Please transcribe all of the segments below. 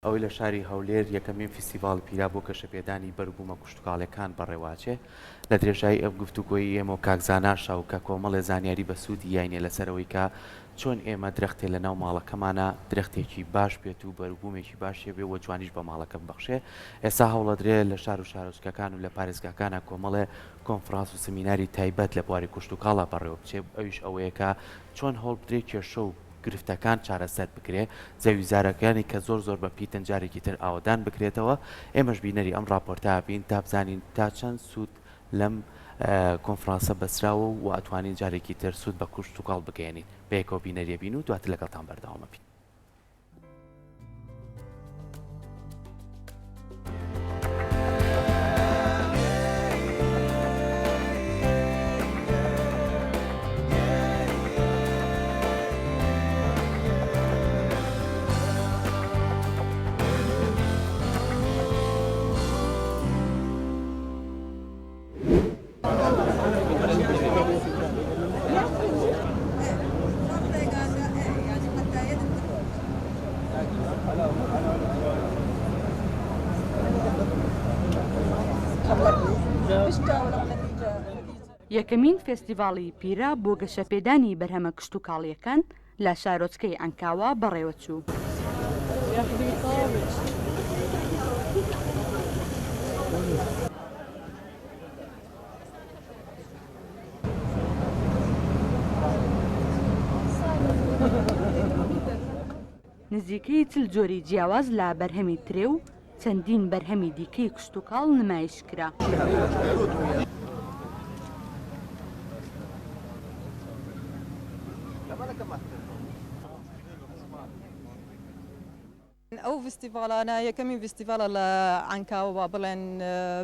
ئەوەی لە شاری هەولێر یەکەمین فیستیڤاڵی پیرا بۆ گەشەپێدانی بەروبوومە کشتوکاڵیەکان بەڕێوەئەچێ. لە درێژایی ئەم گفتوگۆیەی ئێمە و کاک زانا شاو کە کۆمەڵێ زانیاری بەسوودی یاینێ لەسەر ئەوەی کە چۆن ئێمە درەختێ لە ناو ماڵەکەمانا درەختێکی باش بێت و بەروبوومێکی باشێ بێ و جوانیش بە ماڵەکە ببەخشێ ئێستا هەوڵەدرێ لە شار و شارۆچکەکان و لە پارێزگاکانا کۆمەڵێ کۆنفرانس و سمیناری تایبەت لە بواری کوشتوکاڵا بەڕێوە بچێ ئەویش ئەوەیە کە چۆن هەوڵبدرێ کێشە و گرفتەکان چارەسەر بکرێ، زەویوزارەکانی کە زۆر زۆر بە پیتن جارێکی تر ئاوەدان بکرێتەوە، ئێمەش بینەری ئەم ڕاپۆرتە ئەبین تا بزانین تا چەند سوود لەم کۆنفرانسە بەسراوە و ئەتوانین جارێکی تر سوود بە کوشتوکاڵ بگەیەنین، بەیەکەوە بینەری ئەبین و دواتر لەگەڵتان بەردەوام ئەبین. یەکەمین فێستیڤاڵی پیرە بۆ گەشەپێدانی بەرهەمە کشتوکاڵییەکان لە شارۆچکەی عەنکاوە بەڕێوەچوو. نزیکەی 40 جۆری جیاواز لە بەرهەمی ترێ و چەندین بەرهەمی دیکەی کشتوکاڵ نمایش کرا. ئەو ڤیستیڤاڵانە یەکەمین ڤیستیڤاڵە لە عەنکاوە با بڵێن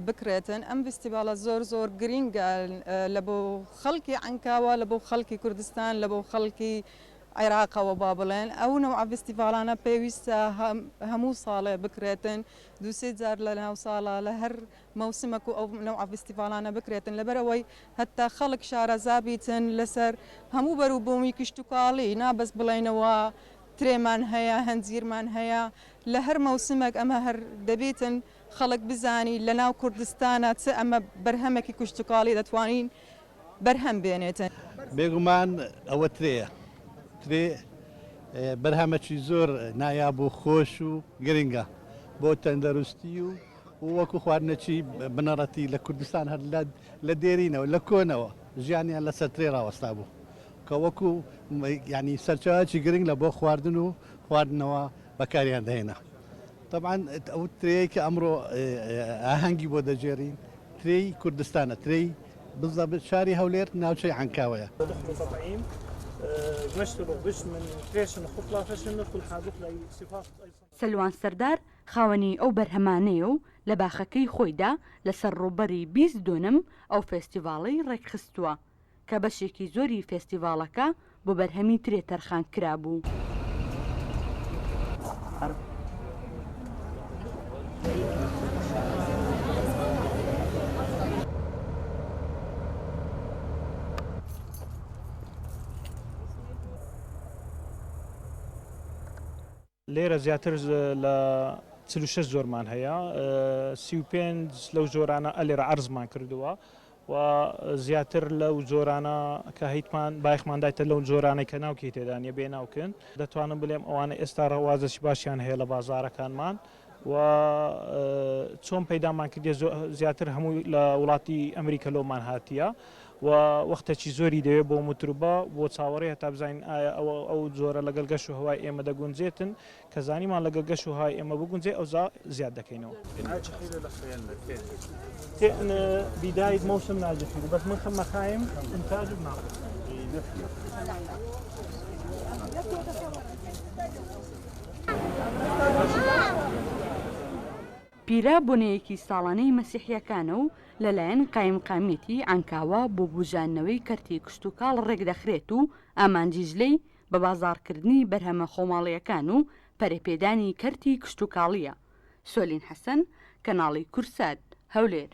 بکرێتن، ئەم ڤیستیڤاڵە زۆر زۆر گرینگە لە بۆ خەڵکی عەنکاوە، لە بۆ خەڵکی کوردستان، لە بۆ خەڵکی عێراقەوە با بڵێن ئەو نەوعە ڤیستیڤاڵانە پێویستە هەموو ساڵێ بکرێتن دوو سێ جار لە ناو ساڵا لە هەر مەوسمەک و ئەو نەوعە ڤیستیڤاڵانە بکرێتن لەبەرئەوەی هەتا خەڵک شارەزا بیتن لەسەر هەموو بەروبوومی کشتوکاڵی نا بەس بڵێنەوە ترێمان هەیە هەنجیرمان هەیە لە هەر مەوسمەک ئەمە هەر دەبیتن خەڵک بزانی لە ناو کوردستانا چ ئەمە بەرهەمەکی کشتوکاڵی دەتوانین بەرهەم بێنێتن. بێگومان ئەوە ترێیە. ترێ بەرهەمەکی زۆر نایاب و خۆش و گرنگە بۆ تەندەروستی و وەکو خواردنەکی بنەڕەتی لە کوردستان هەر لە دێرینەوە لە کۆنەوە ژیانیان لەسەر ترێ ڕاوەستا بوو کە وەکو یانی سەرچاوەکی گرنگ لە بۆ خواردن و خواردنەوە بەکاریان دەهێنا. تەبعەن ئەو ترێیەی کە ئەمڕۆ ئاهەنگی بۆ دەگێڕین ترێی کوردستانە، ترێی بالضبط شاری هەولێر ناوچەی عەنکاوەیە. سەلوان سەردار خاوەنی ئەو بەرهەمانەیە و لە باخەکەی خۆیدا لەسەر ڕووبەری 20 دۆنم ئەو فێستیڤاڵەی ڕێکخستووە کە بەشێکی زۆری فێستیڤاڵەکە بۆ بەرهەمی ترێ تەرخان کرابوو. لێرە زیاتر لە 46 جۆرمان هەیە، 35 لەو جۆرانە ئەلێرە عەرزمان کردووە و زیاتر لەو جۆرانە کە هەیتمان بایەخمان دایتە لەو جۆرانەی کە ناوکی تێدا نییە بێ ناوکن دەتوانم بلێم ئەوانە ئێستا ڕەوازێکی باشیان هەیە لە بازارەکانمان و چۆن پەیدامان کردیە زیاتر هەمووی لە وڵاتی ئەمریکا لۆمان هاتیە و وەختێکی زۆری دەوێت بۆ متروبە بۆ چاوەڕێ هەتا بزانین ئایا ئەوە ئەو جۆرە لەگەڵ گەش و هەوای ئێمە دەگونجێتن کە زانیمان لەگەڵ گەش و هەوای ئێمە بگونجێ ئەوجا زیاد دەکەینەوە. پیرە بۆنەیەکی ساڵانەی مەسیحییەکانە و لەلایەن قایمقامیەتی عەنکاوە بۆ بوژاندنەوەی کەرتی کشتوکاڵ ڕێکدەخرێت و ئامانجیش لێی بەبازاڕکردنی بەرهەمە خۆماڵییەکان و پەرەپێدانی کەرتی کشتوکاڵییە. سۆلین حەسەن، کەناڵی کوردسات، هەولێر.